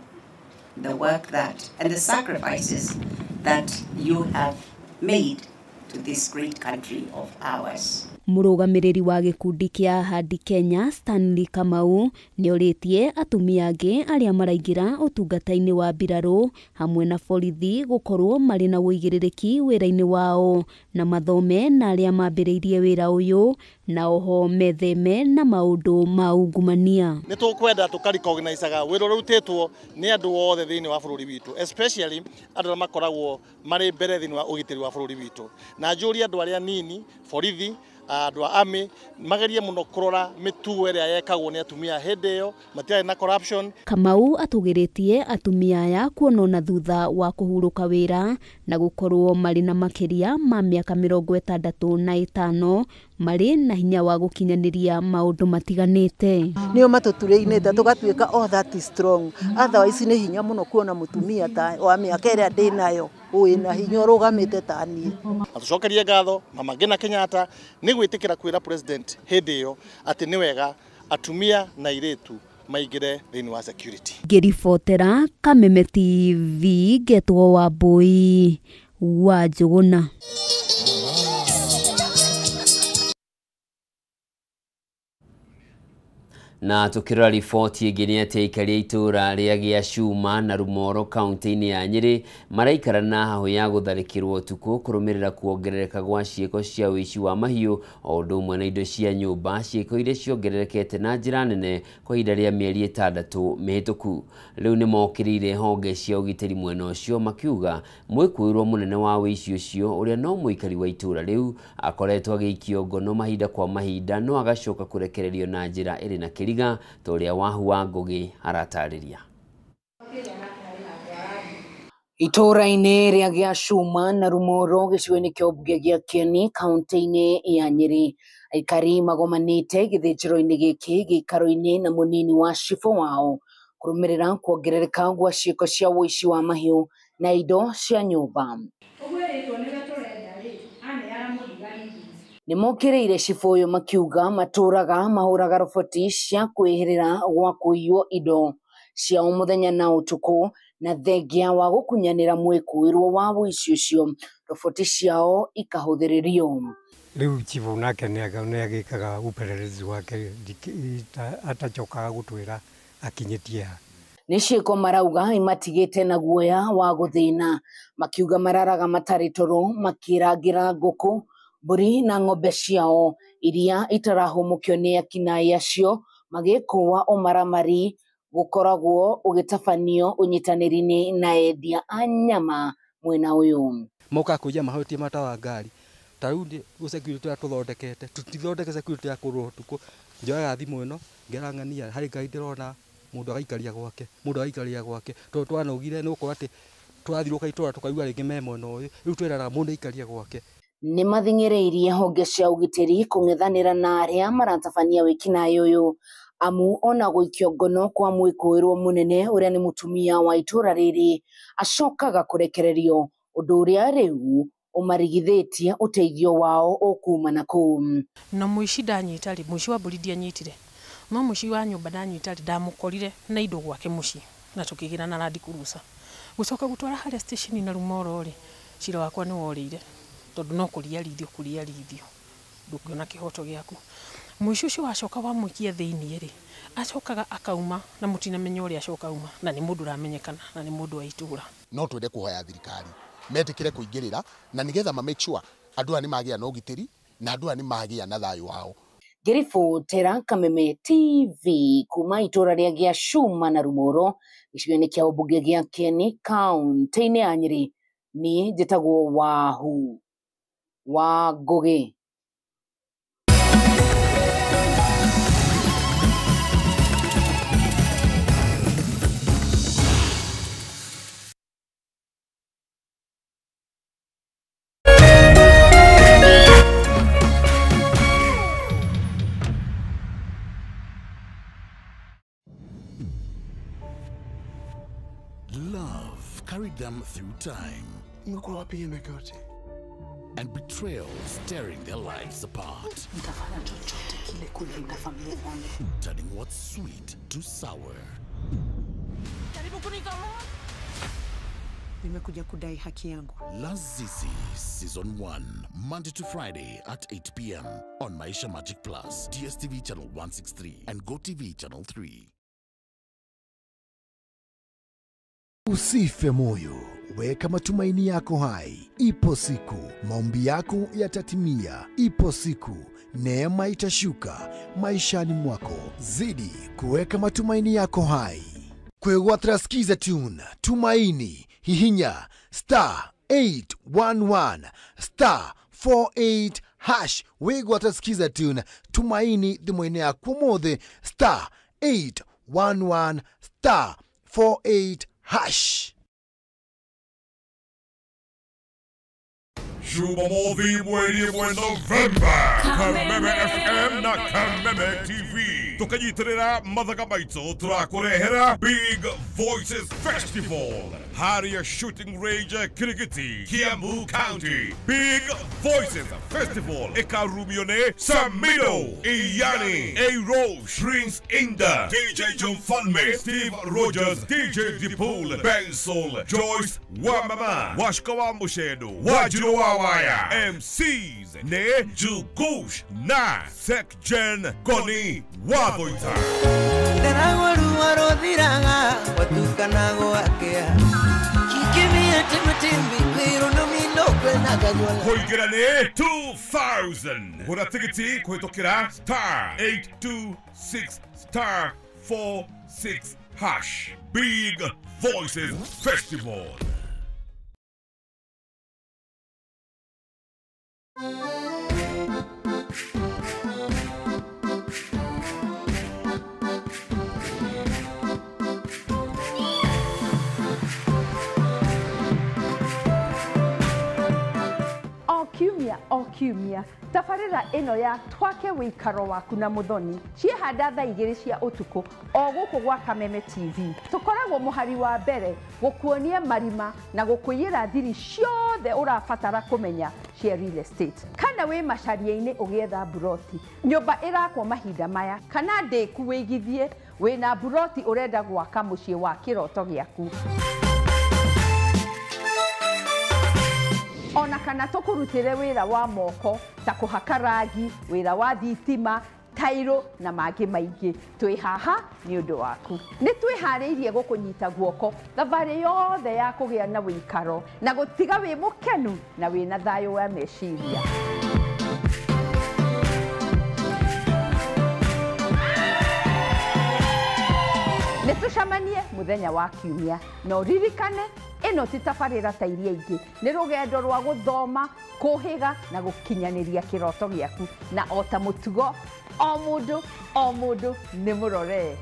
the work that and the sacrifices that you have made to this great country of ours. Mũrũgamĩrĩri wa gĩkundi kĩa Ahadi Kenya Stanley Kamau nĩorĩtie atumia angĩ arĩa maraingĩra ũtungata-inĩ wa mbirarũ hamwe na borithi gũkorwo marĩ na ũigĩrĩrĩki wĩra-inĩ wao na mathome na arĩa mambĩrĩirie wĩra ũyũ na oho metheme na maũndũ ma ungumania. Nĩ tũkwenda tũkarecognizaga wĩra ũrĩa ũrutĩtwo nĩ andũ othe thĩinĩ wa bũrũri witũ, especially andũ arĩa makoragwo marĩ mbere thĩinĩ wa ũgitĩri wa bũrũri witũ, na njũrie andũ arĩa nini, borithi, andũ a army, magerie mũno kũrora mĩtugo ĩrĩa yekagwo nĩ atumia hĩndĩ ĩyo, matiarĩ na corruption. Kamau atũgĩrĩtie atumia aya kuonona thutha wa kũhurũka wĩra na gũkorwo marĩ na makĩria ma mĩaka 65 marĩ na hinya wa gũkinyanĩria maũndũ matiganĩte. Nĩo matũturĩinĩte tũgatuĩka all that is strong. Otherwise nĩ hinya mũno kuona mũtumia ta wa mĩaka ĩrĩa ndĩnayo wĩna hinya ũrũgamĩte ta niĩ. Na tũcokerie ngatho Mama Ngina Kenyatta nĩ gwĩtĩkĩra kwĩra president hĩndĩ ĩyo atĩ nĩ wega atumia na airĩtu maingĩre thĩinĩ wa security. Ngĩribotera Kameme TV ngetwo Wambui wa Njũgũna. Na tukirora riboti ĩngĩ nĩ atĩ aikari a itũũra rĩa Gĩacuma na Rumoro kaunti-inĩ ya Nyĩrĩ maraikara na hahũ ya gũtharĩkĩrwo ũtukũ kũrũmĩrĩra kuongerereka gwa ciĩko cia ũici wa mahiũ o ũndũ ũmwe na indo cia nyũmba, ciĩko iria ciongererekete na njĩra nene kwa ihinda rĩa mĩeri 6 mĩhĩtũku. Rĩu nĩ mokĩrĩire honge cia ũgitĩri mwena ũcio makiuga mwĩkũĩrwo mũnene wa ũici ũcio ũrĩa no mũikari wa itũũra rĩu akoretwo agĩikio ngono mahinda kwa mahinda no agacoka kũrekererio na njĩra ĩrĩ na kĩriga ta ũrĩa Wahu wa Ngũgĩ aratarĩria. Itũũra-inĩ rĩa Gĩacuma na Rumoro gĩcigo-inĩ kĩa ũmbunge gĩa Kieni kaunti-inĩ ya Nyĩrĩ, aikari magomanĩte gĩthĩnjĩro-inĩ gĩkĩ gĩikaro-inĩ na mũnini wa cibũ wao kũrũmĩrĩra kuongerereka gwa ciĩko cia ũici wa mahiũ na indo cia nyũmba. Nĩmokĩrĩire cibũ ũyũ makiuga matũraga mahũraga roboti cia kwĩhĩrĩra gwa kũiywo indo cia o mũthenya na ũtukũ na thengia wa gũkunyanĩra mwĩkũĩrwo wa ũici ũcio roboti ciao ikahũthĩrĩrio. Rĩu cibũ nake nĩagĩkaga upelelezi wake, atacokaga gũtwĩra akinyĩtie ha. Nĩ ciĩko marauga imatigĩte na guoya wa gũthĩna, makiuga mararaga matarĩ toro makĩrangĩra ngũkũ, mbũri na ng'ombe ciao iria itarahũmũkio nĩ akinaĩ acio magĩkũa ũmaramari gũkoragwo ũgĩtabanio ũnyitanĩri-inĩ na endia a nyama mwena ũyũ. Moka kũiya mahotie matawa ngari ta rĩu nĩ security ũrĩa tũthondekete, tũtithondeke security ya kũrũa ũtukũ. Njoyaga thimũ ĩno ngerang'ania harĩ ngari ndĩrona mũndũ agaikaria gwake, mũndũ agaikaria gwake, tondũ twanogire nĩ gũkorwo atĩ tũrathiũrũrũka itũra tũkaigua rĩngĩ me mwena ũyũ, rĩu twĩraga mũndũ aikarie gwake. Nĩ mathing'ĩrĩirie honge cia ũgitĩri kũng'ethanĩra na arĩa maratabania wĩkinaĩ ũyũ amu ona gũikio ngono kwa mwĩkũĩrwo mũnene ũrĩa nĩ mũtumia wa itũũra rĩrĩ acokaga kũrekererio, ũndũ ũrĩa rĩu ũmarigithĩtie ũteithio wao ũkuma na kũu. Na mũici ndanyita rĩ, mũici wa mbũri ndianyitire, no mũici wa nyũmba ndanyita rĩ, ndamũkorire na indo gwake mũciĩ na tũkĩgĩra na Land Cruiser. Gũcoka gũtwara harĩa station na Rumoro rĩ, cira wakwa nĩ worĩire tondũ no kũriarithio kũriarithio ndũngĩona kĩhoto gĩaku. Mũici ũcio wacoka wamũikia thĩiniĩ rĩ, acokaga akauma na mũtinamenya ũrĩa acoka auma, na nĩ mũndũ ũramenyekana na nĩ mũndũ wa itũũra. No twende kũhoya thirikari metĩkĩre kũingĩrĩra na nĩgetha ma make sure andũ aya nĩ magĩa na ũgitĩri na andũ aya nĩ magĩa na thayũ wao. Ngĩribotera Kameme TV kuma itũũra rĩa Gĩacuma na Rumoro gĩcigo-inĩ kĩa ũmbunge gĩa Kieni kaunti-inĩ ya Nyĩrĩ, niĩ njĩtagwo Wahu wa Ngũgĩ. Love carried them through time. And betrayal tearing their lives apart. Turning what's sweet to sour. Nimekuja kudai haki yangu. Lazizi Season 1, Monday to Friday at 8 p.m. on Maisha Magic Plus, DSTV Channel 163 and GoTV Channel 3. Usife moyo, weka matumaini yako hai. Ipo siku maombi yako yatatimia. Ipo siku neema itashuka maishani mwako. Zidi kuweka matumaini yako hai. Kwegwatira Skiza Tune, Tumaini, hihinya star 811 star 48 hash. Wegwatira Skiza Tune, Tumaini thimũ-inĩ yaku ũmũthĩ star 811 star 48 hash. Jumamothi mweri ĩmwe November, Kameme FM na Kameme TV tũkĩnyitĩrĩra mathaga maitũ tũrakũrehera Big Voices Festival Harrier Shooting Range, Kirigiti, Kiambu County. Big Voices Festival ĩkarumio nĩ Samido, Iyani, A Rose, Prince Inda, DJ John Falme, Steve Rogers, DJ Dipul, Benson, Joyce Wamama, Washko wa Mushedo, Wajiro Wawaya, MCs ne Jugush na Sekjen Goni Wathoita. Kũingĩra nĩ 2000. Gũra tigiti kũhĩtũkĩra star 826 star 46 hash. Big Voices Festival. O kiumia tabarĩra ĩno ya twake wĩikaro waku na Muthoni ciehanda thaa 2 cia ũtukũ o gũkũ gwa Kameme TV. Tũkoragwo mũhari wa mbere gũkuonia marima na gũkũiyĩra thiri ciothe ũrabatara kũmenya cia real estate. Kana wĩ macaria-inĩ ũgĩetha mburoti, nyũmba ĩrakwo mahinda maya, kana ndĩku wĩigithie wĩna mburoti ũrenda gwaka mũciĩ wa kĩroto gĩaku. Ona kana tũkũrutĩre wĩra wa moko ta kũhaka rangi, wĩra wa thitima, tairo na mangĩ maingĩ. Twĩ haha nĩ ũndũ waku. Nĩ twĩharĩirie gũkũnyita guoko thabarĩ yothe ya kũgĩa na wĩikaro na gũtiga wĩ mũkenu na wĩna thayũ wa meciria. Nĩ tũcemanie mũthenya wa kiumia na ũririkane ĩno ti tabarĩra ta iria ingĩ, nĩ rũgendo rwa gũthoma, kũhĩga na gũkinyanĩria kĩroto gĩaku. Na o ta mũtugo, o mũndũ nĩ mũrore.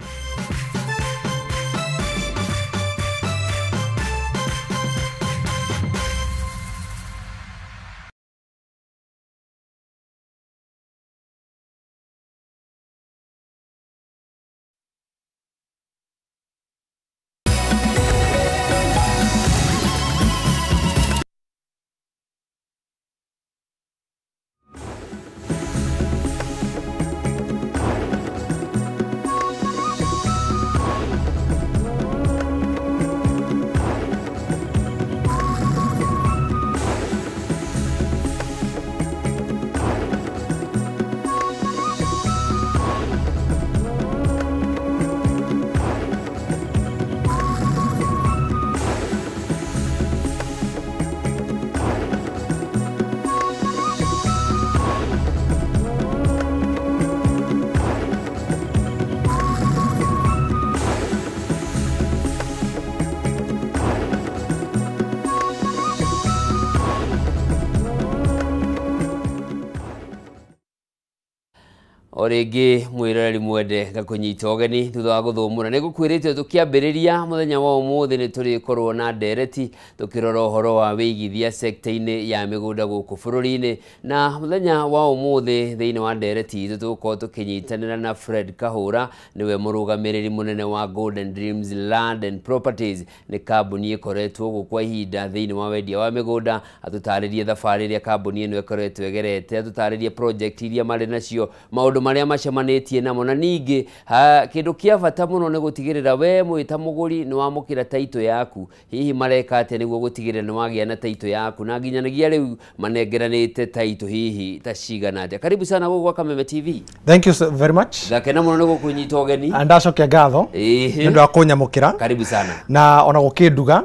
O rĩngĩ mwĩroreri mwende ngakũnyita ũgeni thutha wa gũthũmũra. Nĩ ngũkwĩrĩte tũkĩambĩrĩria mũthenya wa ũmũthĩ nĩ tũrĩkorwo na ndereti tũkĩrora ũhoro wa wĩigithia sekta-inĩ ya mĩgũnda gũkũ bũrũri-inĩ. Na mũthenya wa ũmũthĩ thĩinĩ wa ndereti itũ tũgũkorwo tũkĩnyitanĩra na Fred Kahũra, nĩwe mũrũgamĩrĩri mũnene wa Golden Dreams Land and Properties. Nĩ kambuni ĩkoretwo gũkũ kwa ihinda thĩinĩ wa wendia wa mĩgũnda. Atũtarĩrie thabarĩ ĩrĩa kambuni ĩno ĩkoretwo ĩgerete, atũtarĩrie project iria marĩ nacio, maũndũ marĩa macemanĩtie namo, na ningĩ kĩndũ kĩa bata mũno nĩ gũtigĩrĩra we mwĩ ta mũgũri nĩ wamũkĩra taitũ yaku. Hihi mareka atĩa nĩguo gũtigĩrĩra nĩ wagĩa na taitũ yaku, na nginyanagia rĩu manengeranĩte taitũ hihi ta cigana atĩa. Karibu sana gũkũ gwa Kameme TV. Thank you so very much. Ngakena mũno nĩ gũkũnyita ũgeni. Ndacokia ngatho nĩ ũndũ wa kũnyamũkĩra. Karibu sana. Na ona gũkĩnduga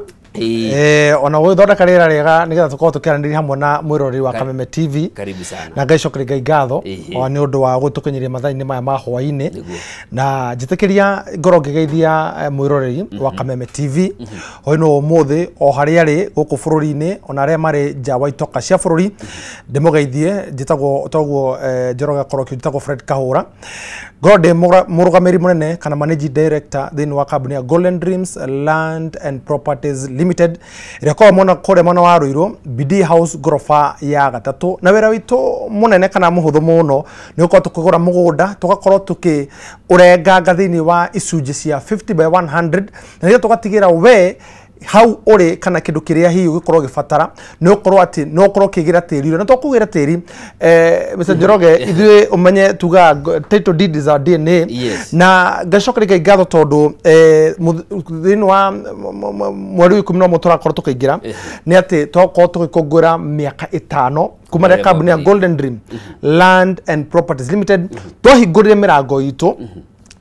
ona gũgĩthondeka rĩera rĩega nĩgetha tũkorwo tũkĩaranĩria hamwe na mwĩroreri wa Kameme TV. Karibu sana. Na ngaicokeria Ngai ngatho o nĩ ũndũ wa gũtũkinyĩria mathaa-inĩ maya ma hwaĩ-inĩ. Na njĩtĩkĩria ngorwo ngĩgeithia mwĩroreri wa Kameme TV hwaĩ-inĩ ũmũthĩ o harĩa arĩ gũkũ bũrũri-inĩ ona arĩa marĩ nja wa itoka cia bũrũri, ndĩmũgeithie. Njĩtagwo toguo Njoroge Korokio, njĩtagwo Fred Kahũra, ngorwo ndĩ mũrũgamĩrĩri mũnene kana managing director thĩinĩ wa kambuni ya Golden Dreams Land and Properties Limited ĩrĩa ĩkoragwo mwena kũrĩa mwena wa Ruiru BD House ngoroba ya gatatũ. Na wĩra witũ mũnene kana mũhũthũ mũno nĩ gũkorwo tũkĩgũra mũgũnda, tũgakorwo tũkĩũrenganga thĩinĩ wa icunjĩ cia 50 by 100, na nĩgetha tũgatigĩra we hau uri kana kindu kiria hihi ugikorwo ugibatara ni ukorwo ati no ukorwo ukigira tiri na to kugira tiri. Mr Njoroge, ithuĩ umenye tuga title deed is our DNA. Yes. Na ngacokeria ngatho tondu thĩinĩ wa mweri wa 11 tũrakorwo tũkĩingĩra nĩ atĩ twakorwo tũgĩkũngũĩra mĩaka 5 kuma rĩrĩa kambuni ya Golden Dream Land and Properties Limited twahingũrire mĩrango itũ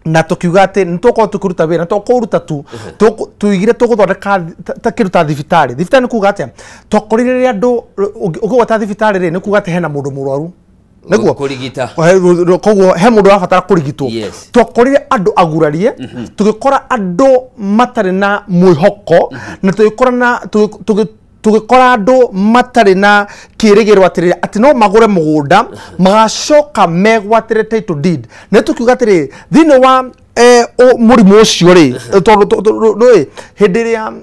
na tukiuga ati nĩ tũgũkorwo tũkĩruta wĩra, na to kũruta tu, tuigire tũgũthondeka ta kĩndũ ta thibitarĩ. Thibitarĩ nĩ kuga atĩa? Twakorire rĩrĩa andũ ũkĩgwata thibitarĩ rĩ, nĩ kuga atĩ hena mũndũ mũrwaru nĩguo kũrigita, koguo he mũndũ ũrabatara kũrigitwo. Twakorire andũ agurarie, tũgĩkora andũ matarĩ na mwĩhoko, na tũgĩkora na tũgĩkora andũ matarĩ na kĩrĩgĩrĩro atĩrĩrĩ atĩ no magũre mũgũnda magacoka megwatĩre title deed. Na tũkiuga atĩrĩrĩ thĩinĩ wa mũrimũ ũcio rĩ, tondũ nĩũĩ hĩndĩ ĩrĩa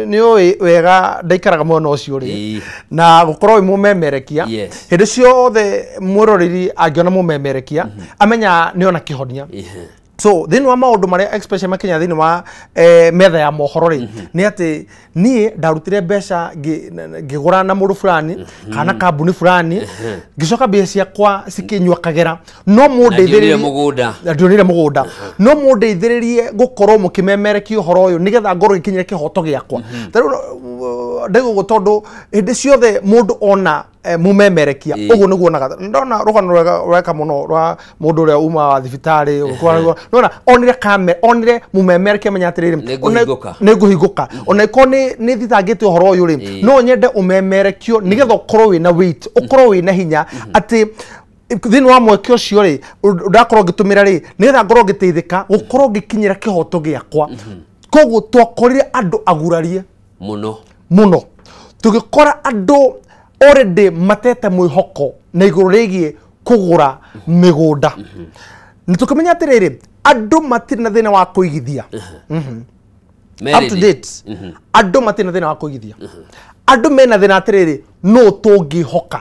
nĩũĩ wega ndaikaraga mwena ũcio rĩ, na gũkorwo wĩ mũmemerekia hĩndĩ ciothe mwĩroreri angĩona mũmemerekia amenya nĩona kĩhonia. So thĩinĩ wa maũndũ marĩa especially makinya thĩinĩ wa metha ya mohoro rĩ, nĩ atĩ niĩ ndarutire mbeca ngĩgũra na mũndũ fulani kana kambuni fulani, ngĩcoka mbia ciakwa cikĩnyua kagera, no mũndeithĩrĩrie mũgũnda, ndionire mũgũnda, no mũndeithĩrĩrie gũkorwo mũkĩmemerekia ũhoro ũyũ nĩgetha ngorwo ngĩkinyĩra kĩhoto gĩakwa. Ta rĩu ndaigua tondũ hĩndĩ ciothe mũndũ ona mumemerekia uguo niguo onaga. Ndona rũgano rwega mũno rwa mũndũ ũrĩa uma wa thibitarĩ, nona onire kamera, onire mumemerekia menya atĩrĩrĩ nĩ ngũhingũka, ona ĩkorwo nĩ thitangĩte ũhoro ũyũ rĩ, no nyende ũmemerekio nĩgetha ũkorwo wĩna weight, ũkorwo wĩna hinya atĩ thĩinĩ wa mweke ũcio rĩ ndakorwo ngĩtũmĩra rĩ nĩgetha ngorwo ngĩteithĩka gũkorwo ngĩkinyĩra kĩhoto gĩakwa. Koguo twakorire andũ agurarie mũno mũno, tũgĩkora andũ already matete mwĩhoko na igũrũ rĩgiĩ kũgũra mĩgũnda. Nĩ tũkĩmenya atĩrĩrĩ andũ matirĩ na thĩna wa kũigithia. Up to date andũ matirĩ na thĩna wa kũigithia, andũ mena thĩna atĩrĩrĩ no tũngĩhoka,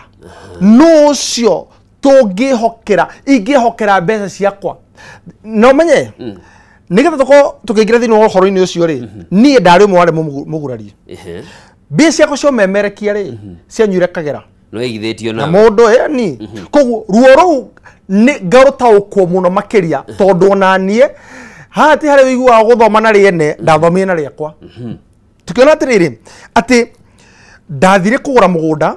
no ũcio tũngĩhokera, ingĩhokera mbeca ciakwa. Na ũmenye nĩgetha tũkorwo tũkĩingĩra thĩinĩ wa ũhoro-inĩ ũcio rĩ, niĩ ndarĩ ũmwe warĩ mũgurarie mbia ciakwa ciomemerekia rĩ cianyuire kagera no igithĩtio na mũndũ ĩni. Koguo ruo rũu nĩ ngarũtaũkwo mũno makĩria tondũ ona niĩ haha ti harĩa ũiguaga gũthoma na rĩene, ndathomire na rĩakwa. Tũkĩona atĩrĩrĩ atĩ ndathire kũgũra mũgũnda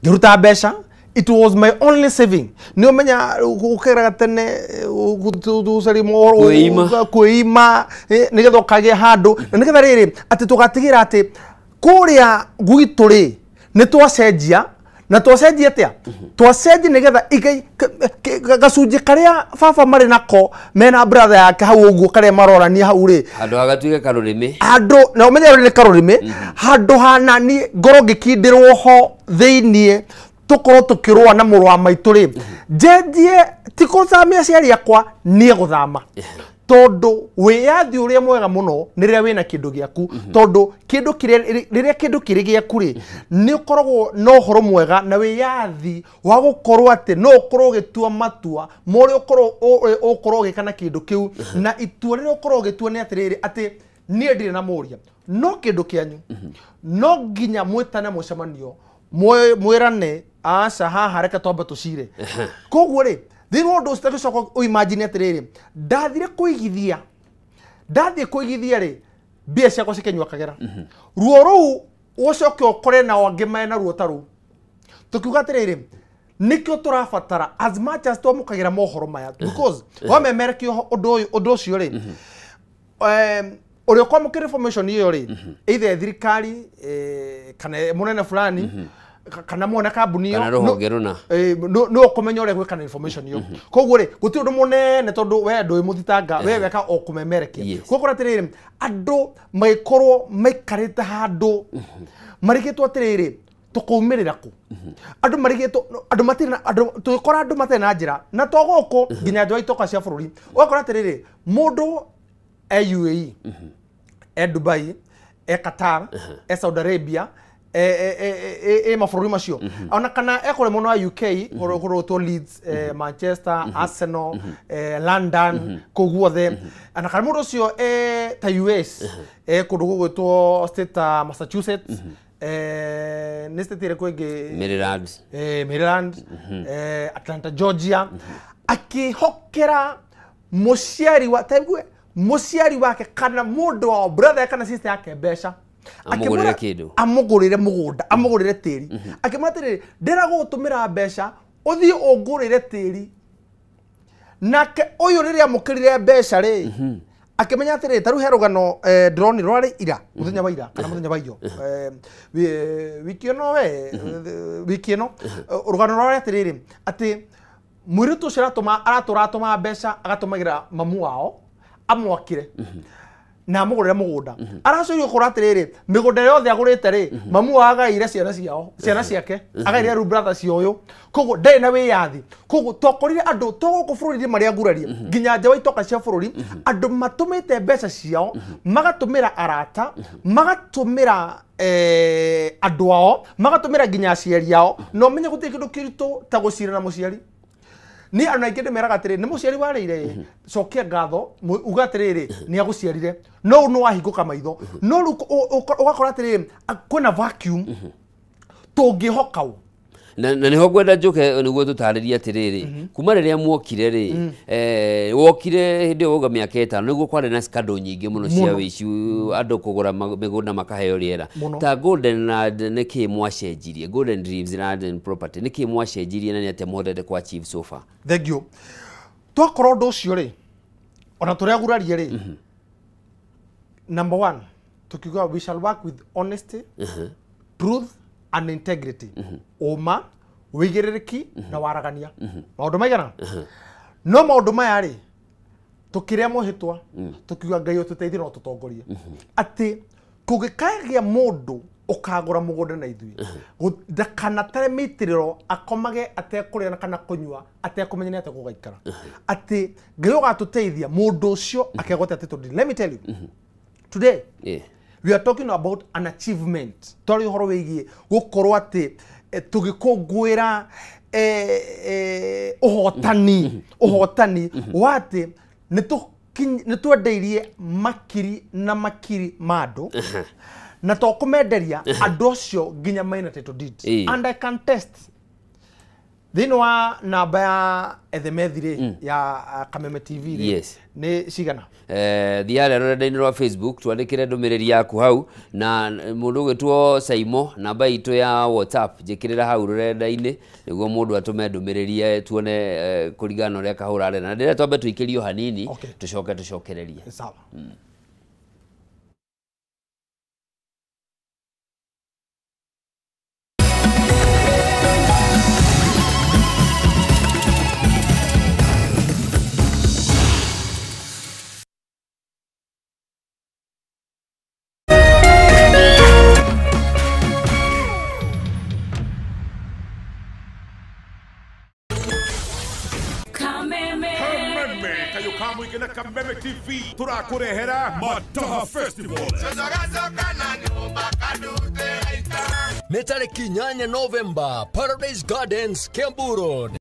ngĩruta mbeca, it was my only saving. Nĩ ũmenya gũkĩraga tene gũcaria mohoro kwĩima nĩgetha ũkagĩa handũ, na nĩgetha rĩrĩ atĩ tũgatigĩra atĩ kũrĩa gwitũ rĩ nĩ twacenjia, na twacenjia atĩa? Twacenjia nĩgetha gacunjĩ karĩa baba marĩ nako mena brother yake hau ũguo karĩa marorania hau rĩ, handũ hagatuĩke karũrĩmĩ, handũ na ũmenye rũrĩ nĩ karũrĩmĩ, handũ hana niĩ ngorwo ngĩkindĩrwo ho thĩiniĩ tũkorwo tũkĩrũa na mũrũ wa maitũ rĩ, njenjie ti kũthamia aciari akwa, niĩ gũthama tondũ wĩyathi ũrĩa mwega mũno nĩ rĩrĩa wĩna kĩndũ gĩaku, tondũ kĩndũ kĩrĩa rĩrĩa kĩndũ kĩrĩ gĩaku rĩ nĩ ũkoragwo na ũhoro mwega na wĩyathi wa gũkorwo atĩ no ũkorwo ũgĩtua matua ma ũrĩa ũkorwo ũgĩka na kĩndũ kĩu, na itua rĩrĩa ũkorwo ũgĩtua nĩ atĩrĩrĩ atĩ niĩ ndirĩ na mũria, no kĩndũ kĩanyu no nginya mwĩtane mũcemanio mwĩrane aca haha reke twambe tũcire. Koguo rĩ thĩinĩ wa ũndũ ũcio tũcoka ũimagine atĩrĩrĩ ndathire kũigithia, ndathiĩ kũigithia rĩ mbia ciakwa cikĩnyua kagera, ruo rũu ũcoke ũkore nao angĩ mena ruo ta rũu. Tũkiuga atĩrĩrĩ nĩkĩo tũrabatara as much as twamũkagĩra mohoro maya, because wamemerekia ũndũ ũcio rĩ ũrĩa ũkwamũkĩra information ĩyo rĩ either thirikari kana mũnene fulani kana mwene kambuni kana rũhonge rũna no ũkũmenya ũrĩa gwĩka na information ĩyo. Koguo rĩ gũtirĩ ũndũ mũnene tondũ we ndũĩ mũthitanga, we weka o kũmemerekia. Koguo atĩrĩrĩ andũ magĩkorwo maikarĩte handũ marigĩtwo atĩrĩrĩ tũkaumĩrĩra kũ, andũ marigĩtwo, andũ matirĩ na andũ, tũgĩkora andũ matarĩ na njĩra, na to gũkũ nginya nja wa itoka cia bũrũri ũgakora atĩrĩrĩ mũndũ e UAE, e Dubai, e Qatar, e Saudi Arabia, e mabũrũri macio, ona kana e kũrĩa mwena wa UK, kũrũtwo Leeds, Manchester, Arsenal, London, kũu guothe, ona kana mũndũ ũcio ta US, kũndũ gũgwĩtwo state ta Massachusetts, nĩ state ĩrĩkũ ĩngĩ? Maryland. Maryland, Atlanta, Georgia, akĩhokera mũciari wa taigue mũciari wake kana mũndũ wao, brother kana sister yake mbeca, amũgũrĩre kĩndũ, amũgũrĩre mũgũnda, amũgũrĩre tĩri, akĩmwĩra atĩrĩrĩ, ndĩragũtũmĩra mbeca ũthiĩ ũngũrĩre tĩri. Nake ũyũ rĩrĩa amũkĩrire mbeca rĩ, akĩmenya atĩrĩrĩ, ta rĩu he rũgano ndĩronire rwarĩ ira, mũthenya wa ira kana mũthenya wa iyo, wiki ĩno, we wiki ĩno, rũgano rwarĩ atĩrĩrĩ, atĩ mũirĩtu ũcio aratũra atũma mbeca agatũmagĩra mamu wao amwakĩre na amũgũrĩre mũgũnda. Aracorio gũkora atĩrĩrĩ, mĩgũnda yothe agũrĩte rĩ, mamu wao agaire ciana ciao, ciana ciake, agaire rĩu brother cia ũyũ, koguo ndarĩ na wĩyathi. Koguo twakorire andũ to gũkũ bũrũri-inĩ marĩa ngurarie, nginya nja wa itoka cia bũrũri, andũ matũmĩte mbeca ciao, magatũmĩra arata, magatũmĩra andũ ao, magatũmĩra nginya aciari ao, na ũmenye gũtirĩ kĩndũ kĩritũ ta gũcira na mũciari. Ni andũ aingĩ ndĩmeraga atĩrĩrĩ, nĩ mũciari warĩire, cokia ngatho, uga atĩrĩrĩ, nĩ agũciarire, no ũyũ nĩ wahingũka maitho. No rĩu ũgakora atĩrĩrĩ, kwĩna vacuum tũngĩhoka ũ. Na nĩho ngwenda njũke nĩguo tũtarĩrie atĩrĩrĩ, kuma rĩrĩa muokire rĩ, wokire hĩndĩ ĩyo wauga mĩaka 5, nĩguo kwarĩ na scandal nyingĩ mũno cia wĩici, andũ kũgũra mĩgũnda makaheo rĩera. Ta Golden Land nĩkĩĩ mwacenjirie? Golden Dreams Land and Property nĩkĩĩ mwacenjirie na nĩ atĩa mũhotete ku achieve so far? Thank you. Twakorwo ũndũ ũcio rĩ, ona tũrĩa gurarie rĩ, number one, tukiuga we shall work with honesty, truth and integrity, ũma, wĩigĩrĩrĩki na waragania. Maũndũ maigana? No maũndũ maya rĩ, tũkĩrĩa mwĩhĩtwa, tũkiuga Ngai ũtũteithie na ũtũtongorie, atĩ kũngĩkagĩa mũndũ ũkagũra mũgũnda na ithuĩ, ndakanatare mĩitĩrĩro, akomage atekũrĩa kana kũnyua, atekũmenya nĩ atĩa gũgaikara, atĩ Ngai ũgatũteithia mũndũ ũcio akegwatia title deed. Let me tell you, today we are talking about an achievement. Twari ũhoro wĩgiĩ gũkorwo atĩ tũgĩkũngũĩra ũhotani, ũhotani wa atĩ nĩ twendeirie makiri na makiri ma andũ, na to kũmenderia andũ acio nginya maina title deed. And I can test thĩinĩ wa namba ya ethemethi rĩ, ya Kameme TV rĩ, nĩ cigana? Thiĩ rũrenda-inĩ rwa Facebook twandĩkĩre ndũmĩrĩri yaku hau, na mũndũ ũgwĩtwo Saimo, namba itũ ya WhatsApp njĩkĩrĩra hau rũrenda-inĩ nĩguo mũndũ atũme ndũmĩrĩri tuone kũringana na ũrĩa kahũra arenda. Na ndĩrenda twambe tũikĩrio hanini, tũcoke tũcokererie. Sawa. Kameme TV turakurehera Mataha Festival. Nĩ tarĩki 8 Novemba, Paradise Gardens, Kiambu Road.